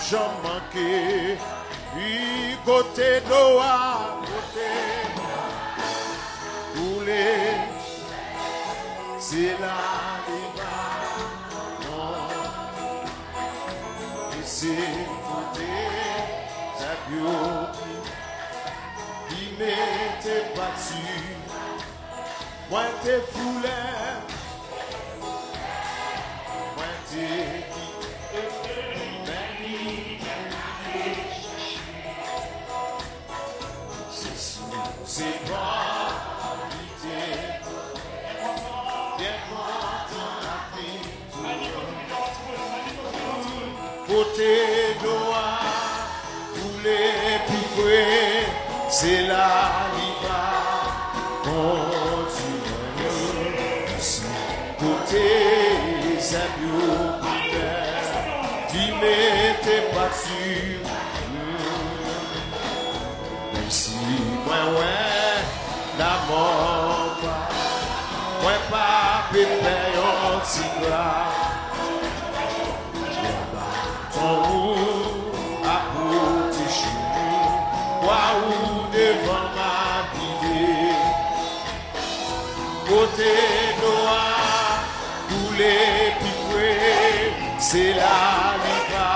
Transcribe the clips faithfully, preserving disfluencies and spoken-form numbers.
janm manke. Wi, kote dlo a, kote koule, se la li va. Non. E se kote zèb yo pi, pi mete pati. Mwen te foule, mwen te kite, men li te ale chèche. Se sou se bò li te byen kontan ak li. Kote dlo a koule pi fre, se la li va kontinye. Isi, kote zèb yo pi bèl, li mete pati. Menm si mwen wè lanmò pa, mwen pa pe pè yon ti kras. Baton ou a pwoteje m, kwa ou devan m ap gide. Kote dlo a koule pi fre, se la li va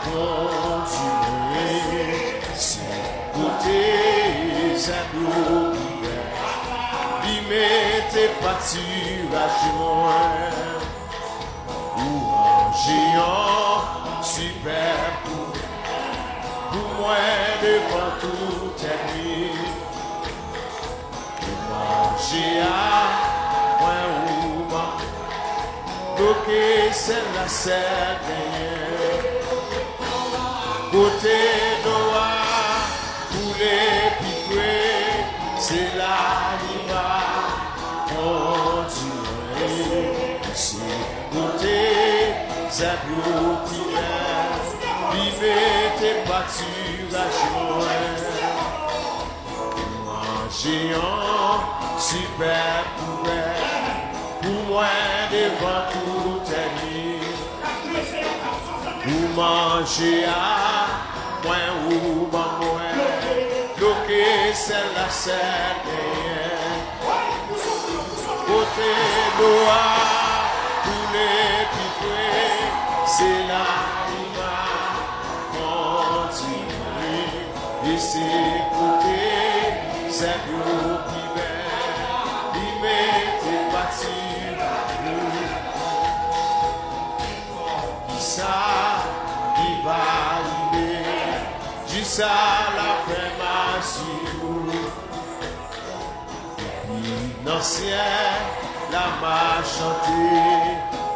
kontinye. Se kote zèb yo pi bèl, li mete patiraj mwen. Ou ranje yon sipèb kouvèy pou mwen devan tout ènmi. Manje a mwen ou ban mwen, dlo ke sèl lasèl genyen. Kote dlo a koule pi fre, se la li va kontinye. Se kote zèb yo pi bèl, li mete patiraj mwen. Manje yon sipèb kouvèy pou mwen devan tout ènmi. Ou manje a mwen, ou ban mwen dlo ke sèl lasèl genyen. Kote dlo a koule pi fre, se la li va kontinye. E se kote zèb yo pi bèl, li mete patiraj mwen. Kisa ki va rive? Jis a lafen m asire w. Depi nan syèl la m ap chante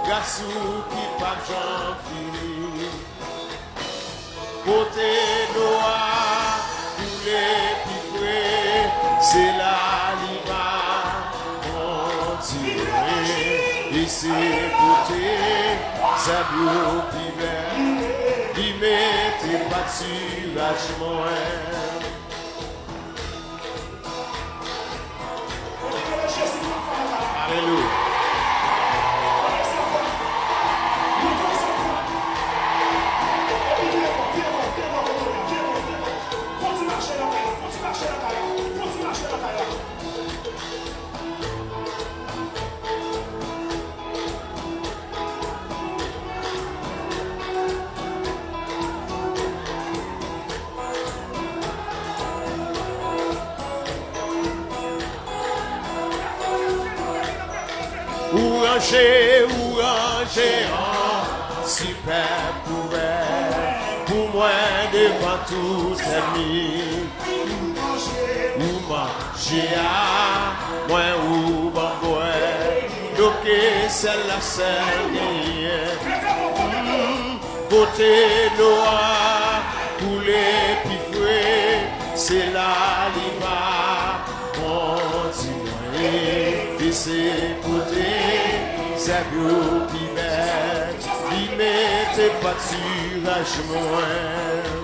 gras ou ki p ap janm fini. Kote dlo a koule pi fre, se la li va kontinye. E se kote zèb yo pi bèl, li mete patiraj mwen. Alelouya. Ou ranje, ou ranje an sipèb kouvèy pou mwen devan tout ènmi. Ou manje a mwen, ou ban bwè dlo ke sèl lasèl genyen. Mm, kote dlo a koule pi fre, se la li va kontinye. E se kote zèb yo pi bèl, li mete patiraj mwen.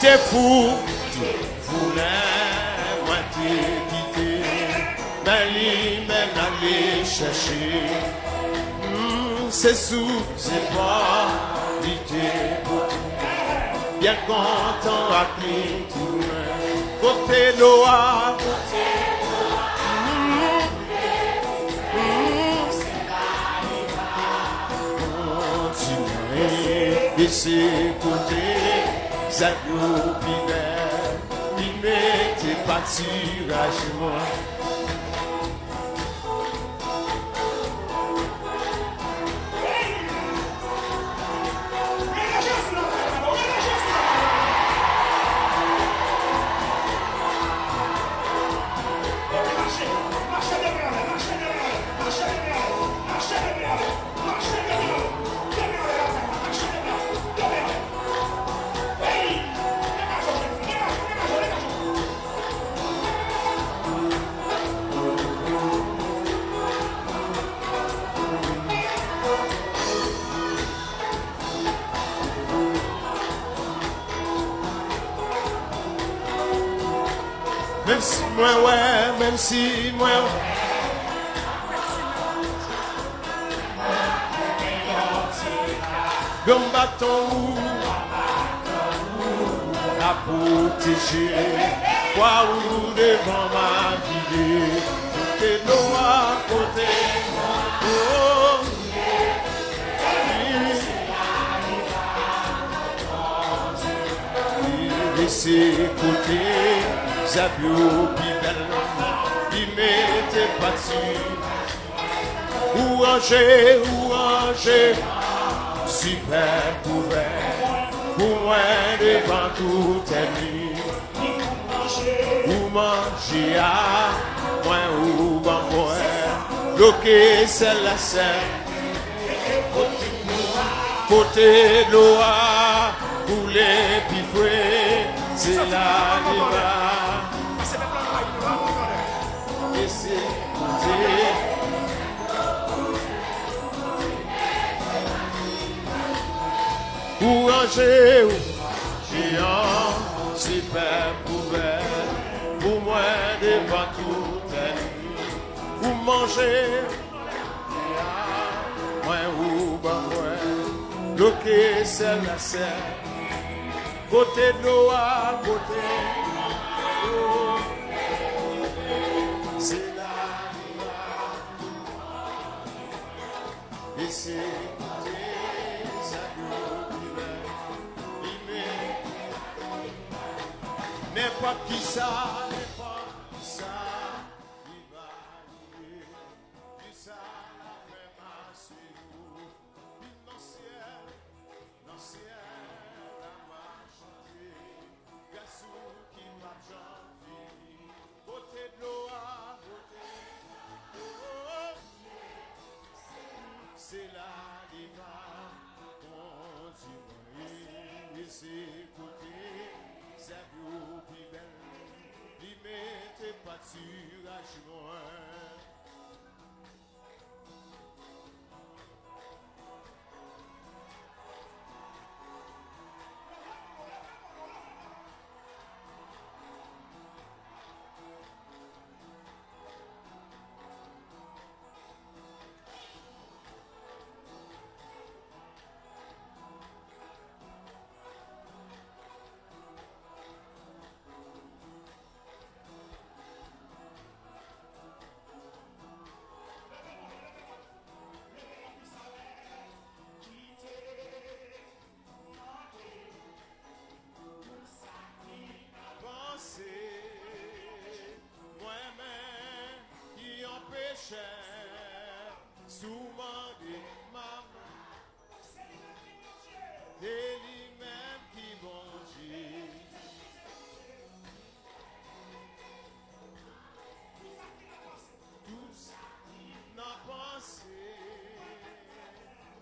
Te fou, te fou, lè mwen te kite, men li menm l ale chèche. Hmm, se sou zepòl li te pote, byen kontan ak li tounen. Kote dlo a? Hmm, hmm. Kontinye, e se kote zèb yo pi bèl, li mete patiraj mwen. Menm si mwen wè, menm si mwen wè. Granm baton ou la pwoteje, kwa ou devan m a gide. Kote dlo a, kote, oh, e se kote zèb yo pi bèl, li mete pati. Ou ranje, ou ranje, sipèb kouvè pou mwen devan tout ènmi. Ou manje a mwen, ou ban bwè, dlo ke sèl la sèl. Kote dlo a koule pi fre, se la li va. E se kote ou ranje, ou ranje an sipèb kouvè pou mwen devan tout ènmi. Ou manje, mwen ou ban mwen, dlo ke sèl la sèl. Kote dlo a, kote dlo, se la li va. E se kote sa yo pi bèl, li men. Nenpòt kisa, nenpòt kisa li va rive. Kisa la fè mache yo vin nan syèl, nan syèl la m ap chante. Gras ou ki p ap janm fini. Kote dlo a, kote dlo a, se la li va kondi mwen. E se kote zèb yo pi bèl, li mete patiraj mwen. Panse mwen menm ki yon pechè, si w mande m ap Se li menm ki Bondye. Tou sa ki nan panse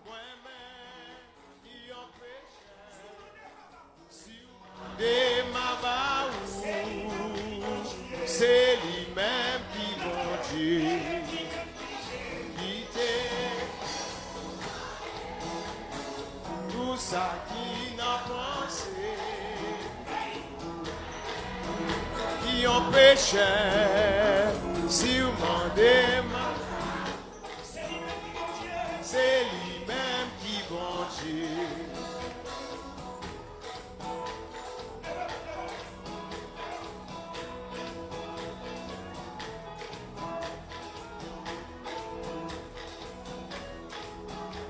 mwen menm ki yon pechè. Si w mande m a ba ou, se li menm ki Bondye. Kite tou sa ki nan panse. Pechè, si w mande m, se li menm ki Bondye.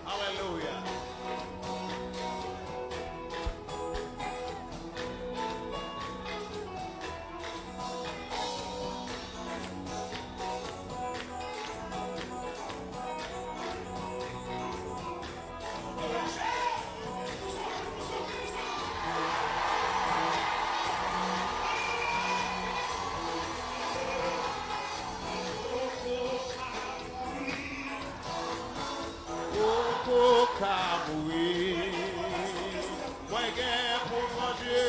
Alelouya. Poko ka mouri. Mwen gen pou Bondye.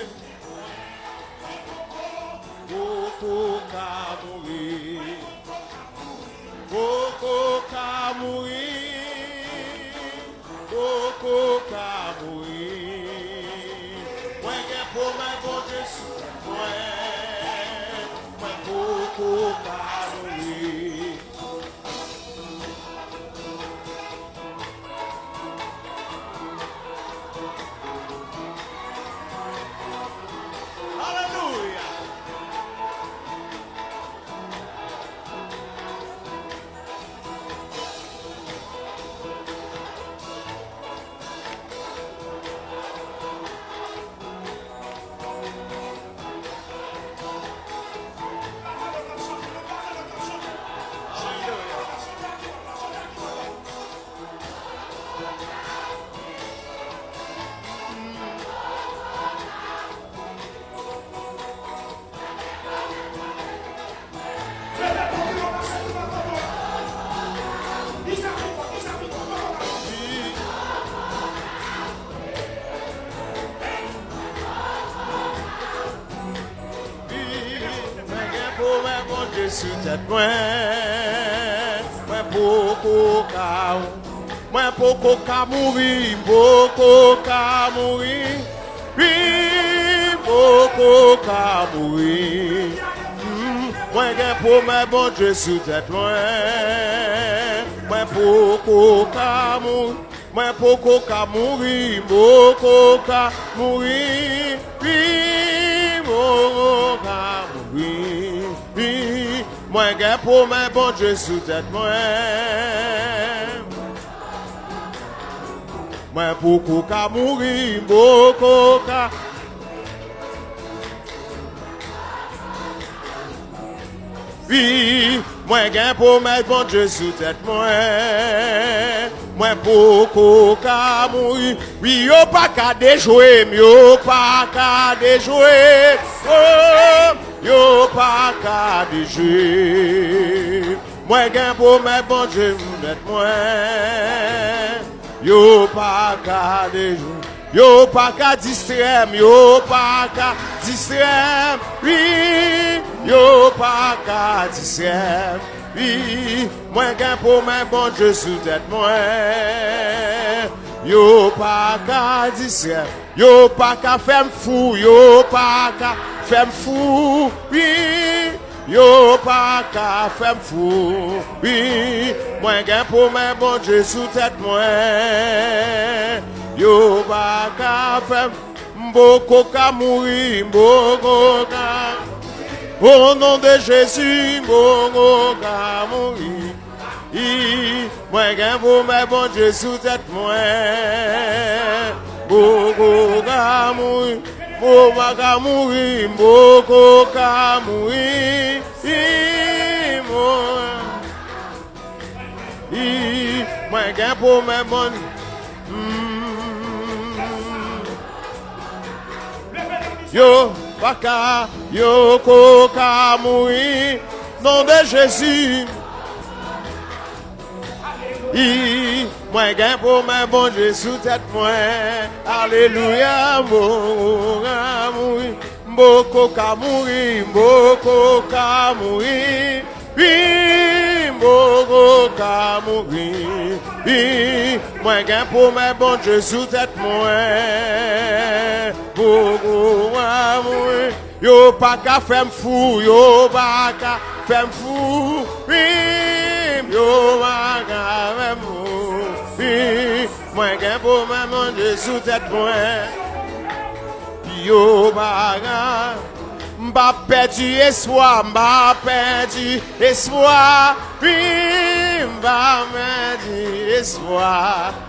Poko ka mouri. Poko ka mouri. Poko ka mouri. Mwen gen pwomès Bondye sou mwen. Mwen poko ka mouri. Alelouya. Mwen gen pwomès Bondye sou tèt mwen. Mwen poko ka, mwen poko ka mouri, poko ka mouri. Wi, poko ka mouri. Mm, mwen gen pwomès Bondye sou tèt mwen. Mwen poko ka mouri. Mwen poko ka mouri, poko ka mouri. Wi, poko ka mouri. Wi, mwen gen pwomès Bondye sou tèt mwen. Mwen poko ka mouri, poko ka. Wi, mwen gen pwomès Bondye sou tèt mwen. Mwen poko ka mouri. Wi, yo pa ka dejwe m, yo pa ka dejwe m. Oh, yo pa ka dejwe m. Mwen gen pwomès Bondye sou tèt mwen. Yo pa ka dejwe. Yo pa ka distrè m, yo pa ka distrè m. Wi, yo pa ka distrè m. Wi, mwen gen pwomès Bondye sou tèt mwen. Yo pa ka distrè m. Yo pa ka fè m fou, yo pa ka fè m fou. Wi, yo pa ka fè m fou. Wi, mwen gen pwomès Bondye sou tèt mwen. Yo pa ka fè m, m poko ka mouri, m poko ka. O non de Jezi, m poko ka mouri. I, mwen gen pwomès Bondye sou tèt mwen. M poko ka mouri, m poko ka mouri, m poko ka mouri. I, mwen, i, mwen gen pwomès Bondye. Mm. Yo pa ka, yo ko ka mouri, non de Jezi. I, mwen gen pwomès Bondye sou tèt mwen. Alelouya, m poko ka mouri, m poko ka mouri, m poko ka mouri. Wi, m poko ka mouri. Wi, mwen gen pwomès Bondye sou tèt mwen. Poko ka mouri. Yo pa ka fè m fou, yo pa ka fè m fou, wi, yo pa ka fè m fou, wi. Mwen gen pwomès Bondye sou tèt mwen. Yo pa ka, m pa pèdi espwa, m pa pèdi espwa, wi, m pa pèdi espwa,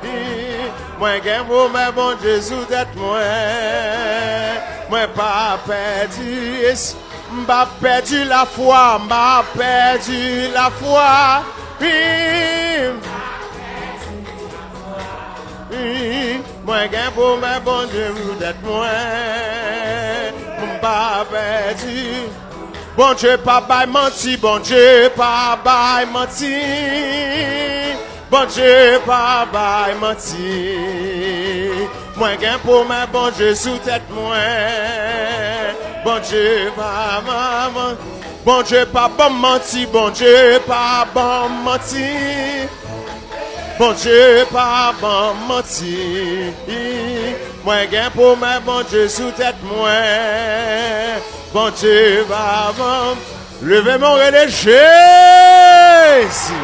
wi. Mwen gen pwomès Bondye sou tèt mwen. Mwen pa pèdi es-, m pa pèdi lafwa, m pa pèdi lafwa. Wi, m, wi, mwen gen pwomès Bondye pou tèt mwen. M pa pèdi. Bondye pa bay manti, Bondye pa bay manti. Bondye pa bay manti. Mwen gen pwomès Bondye sou tèt mwen. Bondye pa ban m, Bondye pa ban m manti, Bondye pa ban m manti. Bondye pa ban m manti. Mwen gen pwomès Bondye sou tèt mwen. Bondye pa ban m. Leve men w, rele Jezi.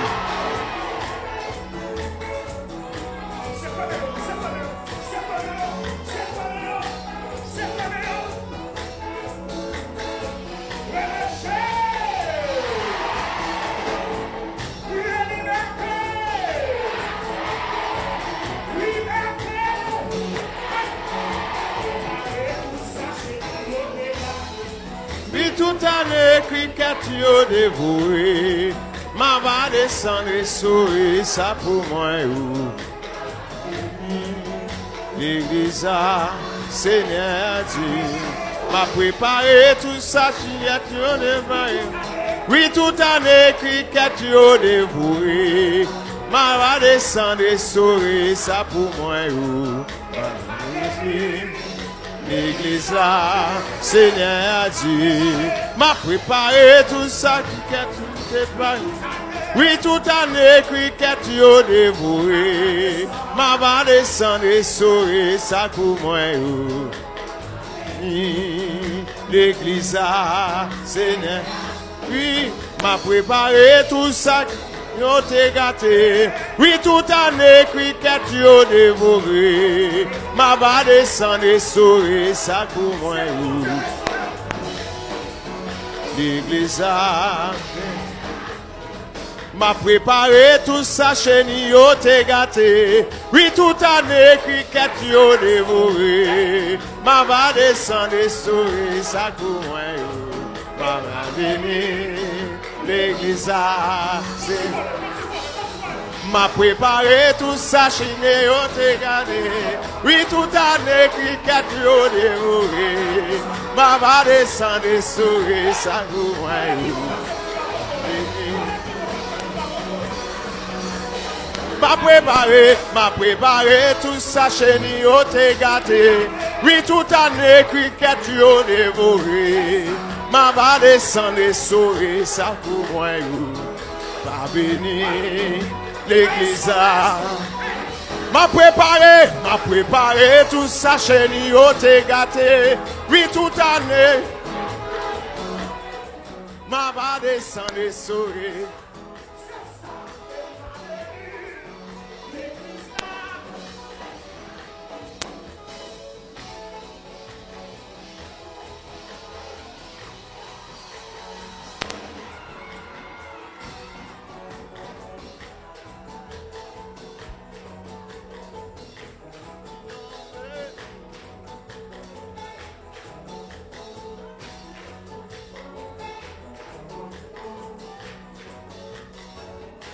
Wi, tout ane krikèt yo devore. M a va desann restore sa pou mwen, ou. Legliz la, Senyè a di, m a prepare tout sa krikèt yo devore. Wi, tout ane krikèt yo devore. M a va desann restore sa pou mwen, ou. Legliz la, Senyè a di, m a prepare tout sa krikèt yo te pare. Wi, tout ane krikèt yo devore. M a va desann restore sa pou mwen, ou. Legliz la, Senyè. Wi, m a prepare tout sa yo te gate. Wi, tout ane krikèt yo devore. M a va desann restore sa pou mwen, ou. Legliz la. M a prepare tout sa cheni yo te gate. Wi, tout ane krikèt yo devore. M a va desann restore sa pou mwen, ou. M a va vini legliz la, se. M a prepare tout sa cheni yo te gate. Wi, tout ane krikèt yo devore. M a va desann restore sa pou mwen, ou. M a prepare, m a prepare tout sa cheni yo te gate. Wi, tout ane krikèt yo devore. M a va desann restore sa pou mwen, ou. M a vini legliz la. M a prepare, m a prepare tout sa cheni yo te gate. Wi, tout ane. M a va desann restore.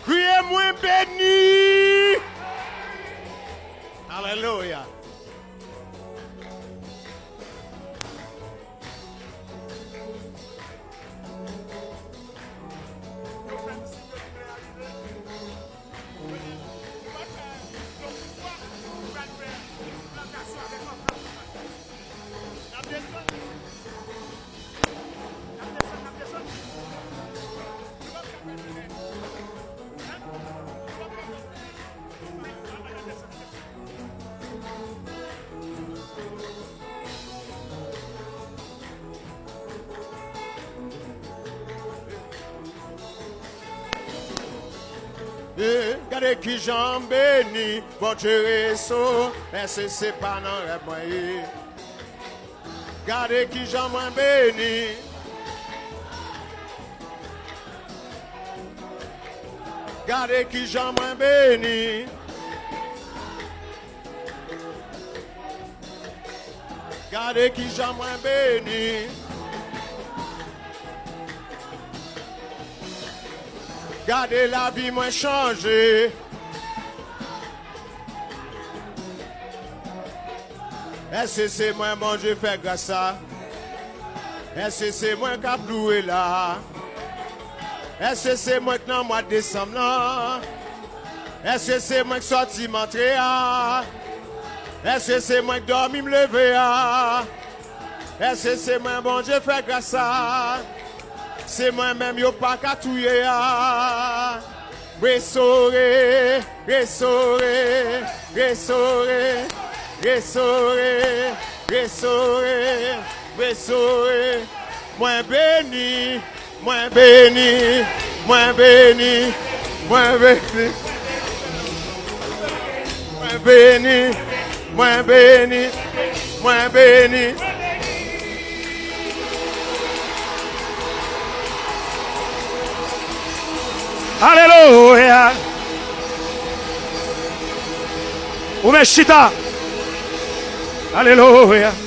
Kriye, mwen beni. Alelouya. Eh, gade kijan m beni, Bondye reso, èske se pa nan rèv mwen ye? Gade kijan mwen beni. Gade kijan mwen beni. Gade kijan mwen beni. Gade lavi mwen chanje. Èske se mwen Bondye fè gras a? Èske se mwen k ap louwe la? Èske se mwen k nan mwa desanm nan? Èske se mwen k sòti m antre a? Èske se mwen k dòmi m leve a? Èske se mwen Bondye fè gras a? Se mwen menm yo pa ka touye a. Restore, restore, restore, restore, restore, restore. Mwen beni, mwen beni, mwen beni, mwen beni, mwen beni, mwen beni, mwen beni. Alelouya. Ou men chita. Alelouya.